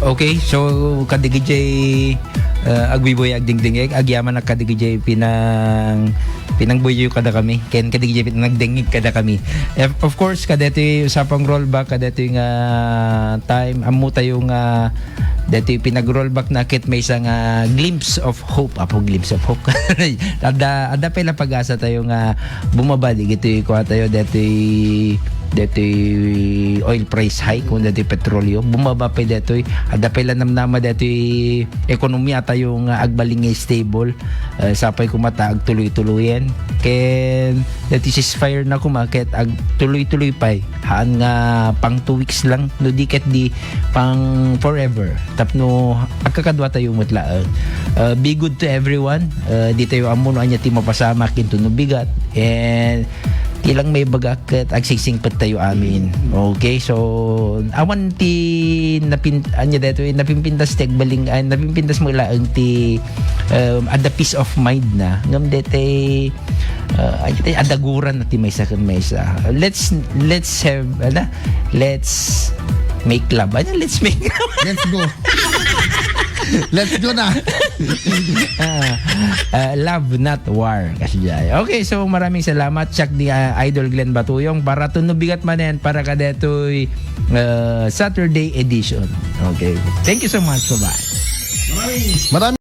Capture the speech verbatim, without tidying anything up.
Okay, so kadagiti, uh, agbuybuy agdingdingig, agyamanak kadagiti pinang pinangbuybuy kadakami, ken kadagiti pinagdingig kadakami. Of course, kadagiti usapang rollback, kadagiti nga time, ammo tayo nga dagiti pinag-rollback na ket maysa nga glimpse of hope, apo, glimpse of hope. Adda, adda pay la pag-asa tayo nga bumaba dagiti kua tayo, dagiti, dagiti oil price hike, kun dagiti petrolyo. Bumaba pay dagitoy. Adda pay la namnama dagiti ekonomiya tayo nga agbalin nga stable. Eh, sapay koma ta agtuloy-tuloyen. Ken dagiti ceasefire na koma ket agtuloy-tuloy pay. Haan nga pang two weeks lang, no di ket di pang forever. Tapno agkakadua tayo met laeng. Uh, be good to everyone. Uh, di tayo ammo no ania ti mapasamak into no bigat. And ti lang maibaga ket agsigsingpet tayo amin. Okay, so awan ti napin ania daytoy, napimpintas ti agbaling, ay, napimpintas mo laeng ti, um, adda peace of mind na. Ngem daytoy, uh, ania ti adaguran na ti maysa ken maysa. Let's, let's have, ano, let's make love. Ano, let's make love. Let's go. Let's go na. Ah, ah, love, not war. Kasi jay. Okay, so maraming salamat, Chuck, di, ah, Idol Glenn Batuyong, para tuno bigat manen para kadetoy, ah, Saturday edition. Okay. Thank you so much. Bye-bye. Maraming